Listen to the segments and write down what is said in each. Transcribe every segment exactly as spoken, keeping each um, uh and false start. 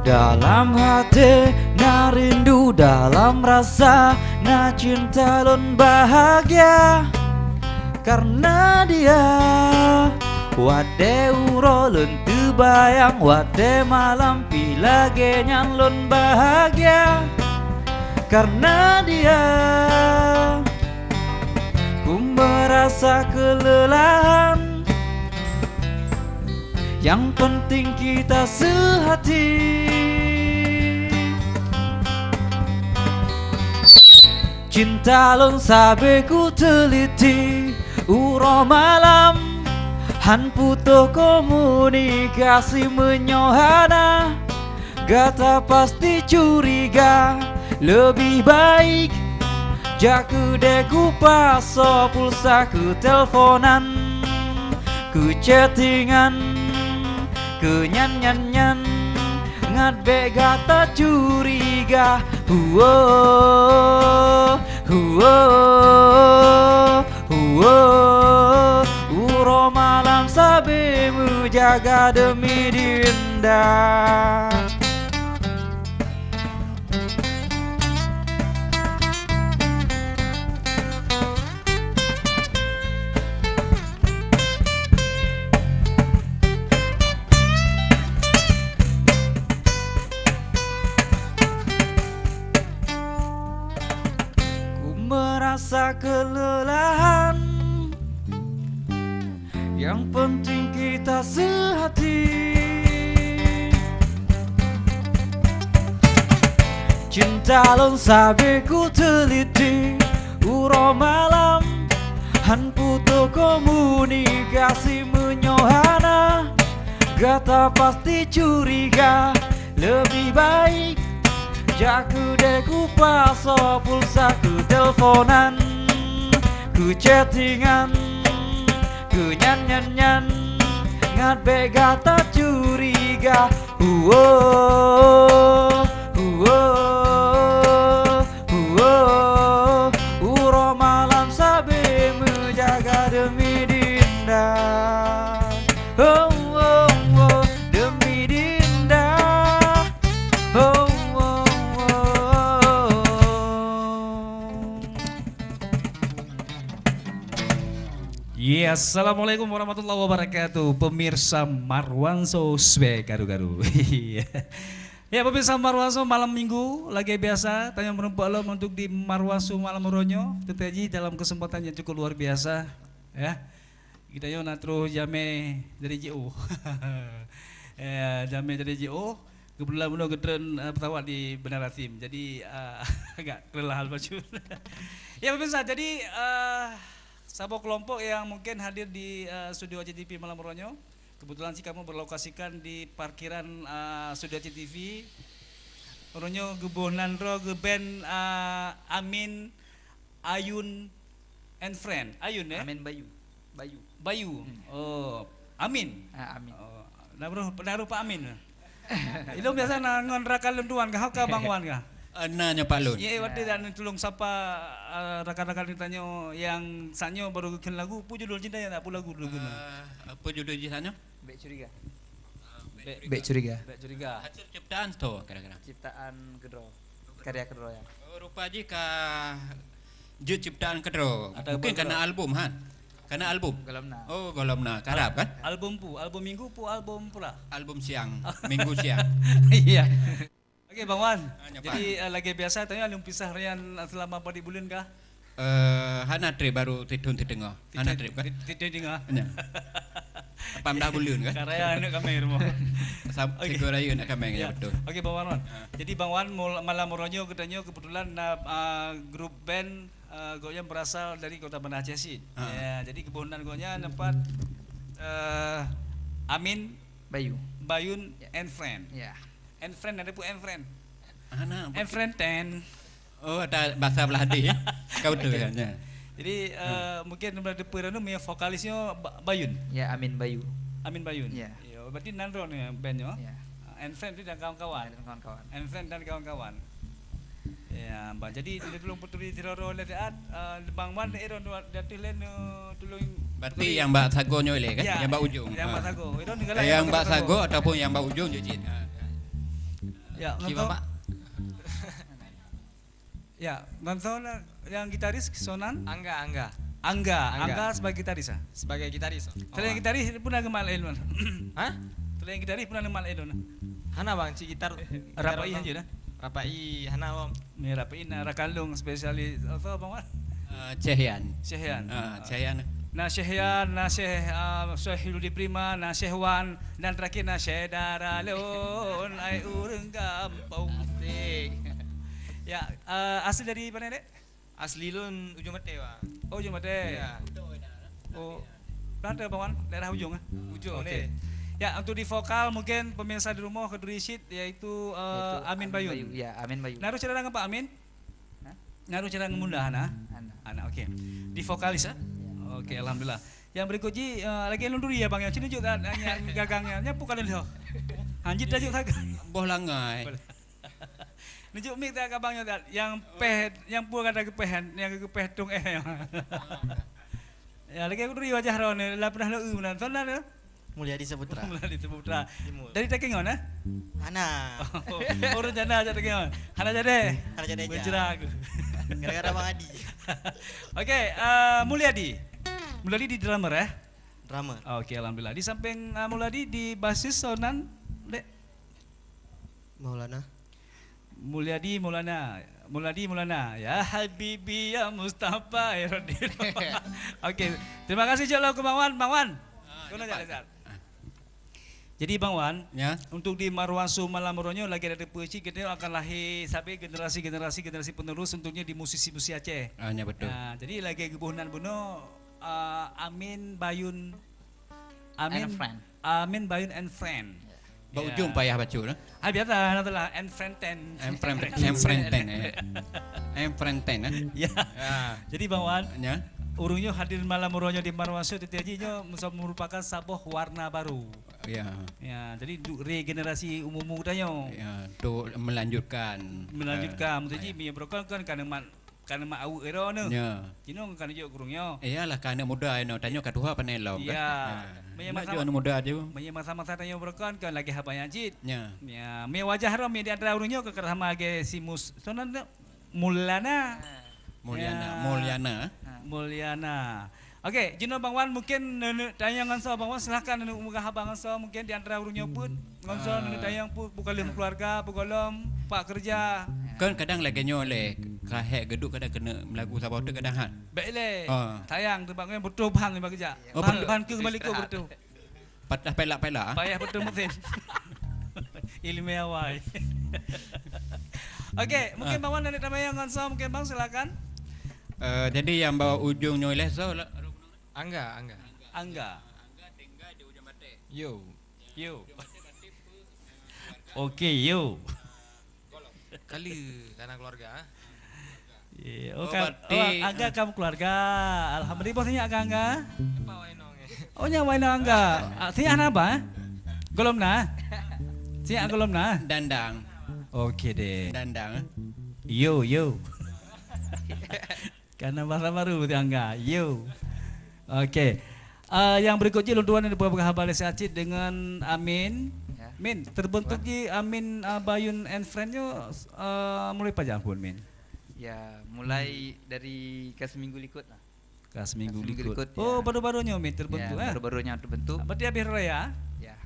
Dalam hati na rindu, dalam rasa na cinta, lôn bahagia karena dia. Watèe uroe lôn teubayang, watèe malam pih lagèe nyan, lôn bahagia karena dia. Ku merasa kelelahan, yang penting kita sehati. Cinta lôn sabe kuteliti, uroe malam han putôh komunikasi. Meunyoe hana, gata pasti curiga. Lebih baik jak keudè kupasoe pulsa, keu telponan, keu chattingan, keu nyan nyan nyan, ngat bèk gata curiga. Huo, huo, huo, uroe malam sabe meujaga demi dinda. Ku merasa kelelahan, yang penting kita sehati. Cinta lôn sabe kuteliti, uroe malam han putôh komunikasi. Meunyoe hana, gata pasti curiga. Lebih baik jak keudè kupasoe pulsa, keu telponan, keu chattingan, keu nyan nyan nyan, ngat bèk gata curiga. Huo, huo, huo, uroe malam sabe meujaga demi dinda. Oh, oh, oh, demi dinda. Oh, oh, oh, oh. Ya, assalamualaikum warahmatullahi wabarakatuh. Pemirsa Marwanso sbe garu-garu. Ya, pemirsa Marwanso, malam minggu lagèe biasa, tanyoe meureumpok lom untuk di Marwanso malam uroe nyoe. Teuntèe jih dalam kesempatan yang cukup luar biasa, ya. Geutanyoe na troh jamèe dari jiôh. Eh, jamèe dari jiôh. Kebetulan bunoe geutreun, eh, pesawat di Bandar Asim. Jadi, eh, agak kelelahan bacut. Ya, pemirsa, jadi, eh, saboh kelompok yang mungkin hadir di, eh, studio A C T V malam uroe nyoe. Kebetulan sih kamoe berlokasikan di parkiran, eh, studio A C T V. Uroe nyoe geuboh nan droe geuben, eh, Amin Ayun and friend. Ayun, eh? Amin Bayu. Bayu. Bayu. Hmm. Oh, Amin. Ah, Amin. Oh, na roh, na roh Pak Amin. Ilôn biasa na ngon rakan lôn tuan kah, ka Bang Wan kah? Eh, na nyoe Pak Lôn. Ye, eh, watèe dan tulông sapa, eh, rakan-rakan geutanyoe nyang saat nyoe baru geukheun lagu, peue judul cinta nyan, peue lagu dulu kheun? Eh, peue judul jih saat nyoe? Bèk Curiga. Bèk, Bèk Curiga. Bèk Curiga. Hasil ciptaan toh kadang-kadang? Ciptaan keudroe. Karya keudroe, ya. Oh, rupa jih ka jeuet ciptaan keudroe. Mungkin kana album, han? Kana album? Gohlom na. Oh, gohlom na. Karab, kan? Album peue? Album minggu peue, album pula? Album siang. Minggu siang. Iya. Oke, Bang Wan. Ah, nyoe, Pak. Jadi, eh, lagèe biasa, tanyoe lôn pisah rian selama padum buleuen kah? Eh, hana trép, baru titun teudeungoe. Hana trép, kan? Titun teudeungoe. Hana. Lapan belas buleuen, kan? Karaya aneuk kami rumoh. Sam-, oke. Sigoe rayeuk aneuk kami, ya, betul. Oke, Bang Wan. Ah. Jadi, Bang Wan, mul-, malam uroe nyoe geutanyoe kebetulan na, ah, grup band, eh, gobnyan berasal dari Kota Banda Aceh cit. Ah. Ya, jadi geuboh nan gobnyan teumpat, eh, Amin Bayu. Bayun and friend. Ya. And friend, ada pun and friend. Hana, and friend ten. Oh, ada bahasa Belanda, ya? Kau tu, oke, ya, ya. Jadi, eh, mungkin Belanda pun anu, punya vokalisnya Ba-, Bayun. Ya, Amin Bayu. Amin Bayun. Ya. Ya, berarti nan droe ni bandnya. Ya. And friend tu dan kawan-kawan. Ya, dan kawan-kawan. And friend dan kawan-kawan. Ya, bah, jadi dia tolong puteri tiroro le taat, eh, Bang Wan, eh, ron dua, dia tu lain, eh, tolong. Berarti puteri. Yang bak sago nyoe le, kan? Ya. Yang bak ujung. Yang bak sago. Itu negara yang bak sago ataupun yang bak ujung je cit. Ha. Ya, Oke, nonton. Bapak. Ya, nonton yang gitaris sonan? Angga, Angga. Angga, Angga. Angga sebagai gitaris, ah? Sebagai gitaris. Selain Oh. gitaris pun ada mal elon. Hah? Selain gitaris pun ada mal elon. Hana bang, cik gitar. Rapai aja dah. Rapai hana bang. Ni rapai na rakalung spesialis apa bang Wan? Uh, Cehyan. Cehyan. Uh, Cehyan. Na Cehyan, na Ceh uh, Ceh Rudi Prima, na Ceh Wan, dan terakhir na Ceh Daralon ai urang gampông. Asik. Ya, uh, asli dari mana dek? Asli lôn Ujung Maté, Bang. Oh, Ujung Maté. Ya. Oh, berada Bang Wan, daerah Ujung ah. Ujung Oke. Deh. Ya, untuk di vokal mungkin pemirsa di rumah keduri cit yaitu uh, Amin Bayu. Ya, Amin Bayu. Naruh cara dengan Pak Amin? Hah? Naruh cara dengan Mula Hana? Hana. Hana, oke. Di vokalis ah? Ya. Oke, alhamdulillah. Yang berikut ji uh, lagi lunduri ya Bang ya. Sini juga yang gagang ya. Nyapu kalian dah. Hanjit dah juga. Boh langai. Nunjuk mik tak abang nyoe tak? Yang peh, yang pun kata kepeh, yang kepeh tung eh. Ya, lagi aku turi wajah ron ni, lah pernah leu meunan. Tuan dah tu? Mulyadi Saputra. Mulyadi Saputra. Timur. Dari Takengon eh? Hana. Oh, rencana ajak Takengon. Hana jadi. Hana jadi aja. Bercerah aku. Gara-gara Bang Adi. Okey, uh, Mulyadi. Mulyadi di drummer eh? Drummer. Okey, alhamdulillah. Di samping uh, Mulyadi di basis sonan dek Maulana. Mulyadi Maulana. Mulyadi Maulana. Ya Habibi ya Mustafa ya Rabbir. Okey. Terima kasih cok lah ke Bang Wan. Bang Wan. Ah, Kau nak jalan, Zat? Jadi Bang Wan, ya. Untuk di Marwasu malam ronyo lagi ada peuci kita akan lahir sabe generasi-generasi generasi penerus untuknya di musisi-musisi Aceh. Ah, ya betul. Nah, jadi lagi gebuh nan buno uh, Amin Bayun Amin And friend. Amin Bayun and friend. Bak ujung payah bacut lah. Ah biasa nanti lah and friend ten. And friend and friend ten eh. And friend ten eh. Ya. Ya. Jadi Bang Wan, ya. Urung nyoe hadir malam urung nyoe di Marwasu tetapi nyoe merupakan saboh warna baru. Ya. Ya, jadi untuk regenerasi umur-umur kita nyoe. Ya, untuk melanjutkan. Melanjutkan. Uh, ya. Mesti mi berokon kan kan mat Kan mak awak ero ne. Ya. Cino kan jok kurung nyo. Iyalah kan anak muda eno tanyo ka tuha pandai lom kan. Ya. Ha. Meunyo masa anak muda je. Meunyo masa-masa tanyo beureukan kan lagi haba nyang cit. Ya. Ya, meunyo wajah ro meunyo di antara ureueng nyo ka sama lagi si Mus. Sonan tu Mulyana. Mulyana, ya. Mulyana. Mulyana. Okey, jinoe Bang Wan mungkin neuk tanyong ngon soe Bang Wan, silahkan neuk meugah haba ngon soe mungkin di antara ureueng nyoe pun. Ngon soe neuk tanyong pun bukan lheueh keluarga, bukan lom pak kerja. Kan kadang lagèe nyoe lé, kahek geuduek kadang keuneuk meulagu saboh teuk kadang han. Bèk lé. Ah. Sayang tu bak ngon beutôi bang bak kejak. Oh, bahan, betul. Bahan keu kembali keu beutôi. Patah pelak-pelak ah. Payah beutôi mesin. Ilmiah wai. Okey, mungkin Bang Wan neuk tanyong ngon soe mungkin Bang silakan. Eh, jadi yang bawa ujung nyoe lé soe lah. Angga, Angga. Angga. Yo. Yo. Okey, yo. Kali karena keluarga ah. Ye, oh, oh, kan, berarti, oh, Angga kamu keluarga. Alhamdulillah, bos nyak Angga. Apa Wainong eh? Oh, nyak Wainong Angga. Ah, siap na apa eh? Golom na? Siap golom na? Dandang. Okey deh. Dandang. Yo, yo. Karena bahasa baru Tiangga. Yo. Okey. Uh, yang berikut je lôn tuan ada beberapa haba lé si Acit dengan Amin. Ya. Min, terbentuk ji Amin uh, Bayun and Friend nyo uh, mulai pajan pun Min? Ya, mulai dari ka seminggu likot lah. Ka seminggu likot. Oh, baru-baru nyo Min terbentuk eh. Baru-baru nyo terbentuk. Berarti habis raya? Ya.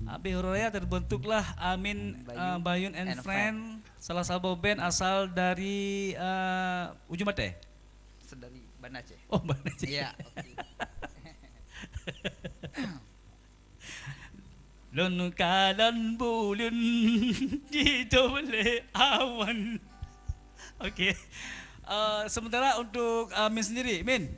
Habis raya terbentuklah Amin Bayun, uh, Bayun and Friend. Salah saboh band asal dari uh, Ujung Batai. Sedari Banda Aceh. Oh, Banda Aceh. Ya, okey. Lôn kalon buleuen jitôb lé awan. Okey. Uh, sementara untuk uh, Min sendiri, Min.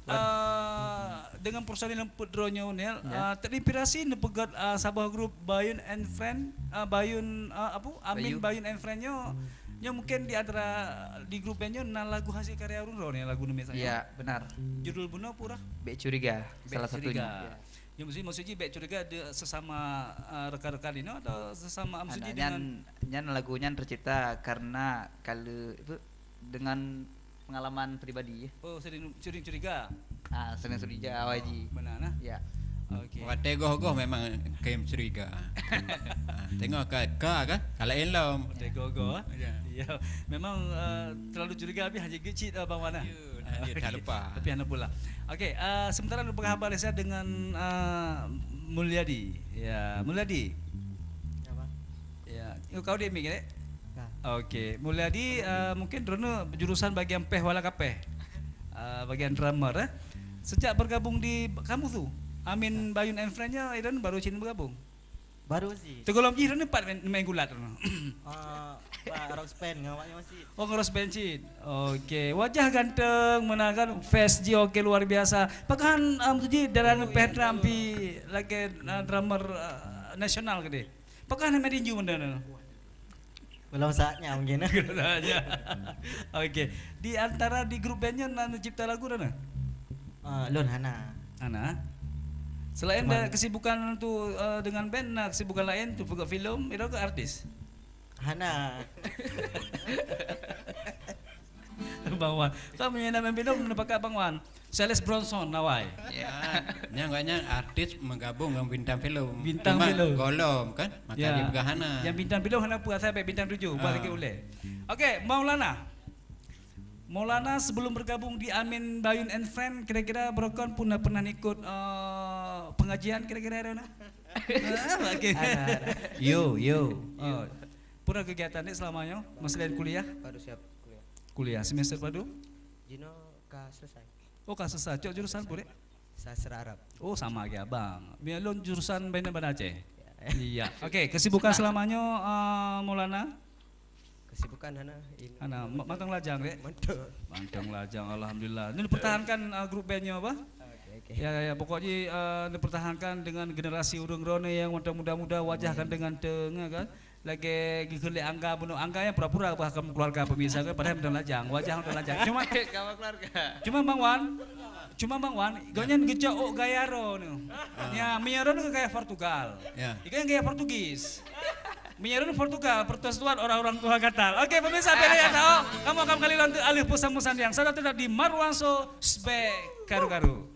Uh, dengan personil leumput droe nyoe Nel, ya. Uh, terinspirasi neupeugöt uh, saboh grup Bayun and Friend, uh, Bayun uh, apa? Amin Bayu. Bayun and Friend nyoe. Nyoe mungkin di antara di grup nyoe na lagu hasil karya ureueng droe ni lagu ni misalnya. Ya, benar. Judul bunoe pura? Bek Curiga, salah satunya. Ya. Maksud maksud ji Bek Curiga de, sesama uh, rekan-rekan ini atau sesama maksud ji nyan, dengan nyan lagu nyan tercipta karena kalau apa dengan pengalaman pribadi. Oh, sering sering curiga. Ah, sering curiga awai ji. Benar nah. Ya. Okey. Watèe goh-goh memang kayém curiga. Ha, tengok ka, ka kan? Ka laén lom. Watèe goh-goh, eh? Ya. Ya, memang, eh, terlalu curiga, habis hana geucit, eh, Bang Wan, eh? Ya, hana, hana, dah lupa. Tapi hana pula. Okey, eh, sementara lupa haba Malaysia dengan, eh, Mulyadi. Ya, Mulyadi. Ya, Bang. Ya, yuk kau di mic, dek. Nah. Okey, Mulyadi, eh, mungkin droeneuh jurusan bagian péh wala kapéh. Eh, bagian drummer, eh. Sejak bergabung di kamu tu, Amin Bayun and Friend nyan, droeneuh baru cit bergabung? Baru sih. Teugolom jih droeneuh pat main, main gulat droeneuh? Ah, bah, Rockspan ngon awaknyan masih. Oh, ngon Rockspan cit. Okey, wajah ganteng, meunan kan, face jih okey luar biasa. Pakon, em, tu jih dalam péh drum pi lagèe, eh, drummer, eh, nasional keudéh. Pakon hana meutinju benda nyoe? Belum saatnya mungkin. Belum saatnya. Okey. Di antara di grup band nyan na neucipta lagu dah na? Ah, lôn hana. Hana. Selain Cuman dari kesibukan tu, eh, dengan band, na kesibukan lain tu peugah filem, itu ke artis? Hana. Bang Wan. Kau meunyo na main filem, na pakat Bang Wan. Charles Bronson awai. Ya, nyan agaknya artis menggabung dengan bintang filem. Bintang Cuma filem. Golom kan, maka Ya. dia peugah hana. Yang bintang filem hana peue, asai bak bintang tujuh, buat Ah. lagi ulèe. Okey, Maulana. Maulana sebelum bergabung di Amin Bayun and Friend, kira-kira Brokon pun dah pernah ikut, eh, pengajian kira-kira ada na? Ah, okey. Ada, ada. Yo, yo. Oh. Pernah kegiatan ni selamanya, masa lain kuliah? Baru siap kuliah. Kuliah semester padu? Jino ka selesai. Oh, ka selesai. Cok jurusan apa, dek? Sastra Arab. Oh, sama lagi abang. Biar lôn jurusan Banda Banda Aceh. Ya. Iya. Okey, kesibukan selamanya, eh, Maulana? Kesibukan hana. Ini Hana, ma-, mantong lajang, dek? Mantong. Mantong lajang, alhamdulillah. Ini dipertahankan, eh, grup bandnya apa? Okey, okey. Ya, ya, ya. Pokoknya, eh, dipertahankan dengan generasi ureueng droeneuh yang mantong muda-muda, wajah kan dengan tengah kan. Lagèe geukheun lé Angga bunoe. Angga nyang pura-pura bah kamoe keluarga pemirsa kan, padahal mantong lajang, wajah mantong lajang. Cuma Kawan keluarga. Cuma Bang Wan, cuma Bang Wan, gobnyan geucok ôk gaya droeneuh. Ya, meunyo droeneuh gaya Portugal. Ya. Ikeu gaya Portugis. Meunyo droeneuh Portugal, persetuan orang-orang tua gatal. Okey, pemirsa, pilihan tahu. Kamoe akan kembali lanjut alih pesan-pesan yang sadar tetap di Marwan Show, sbek karu-karu.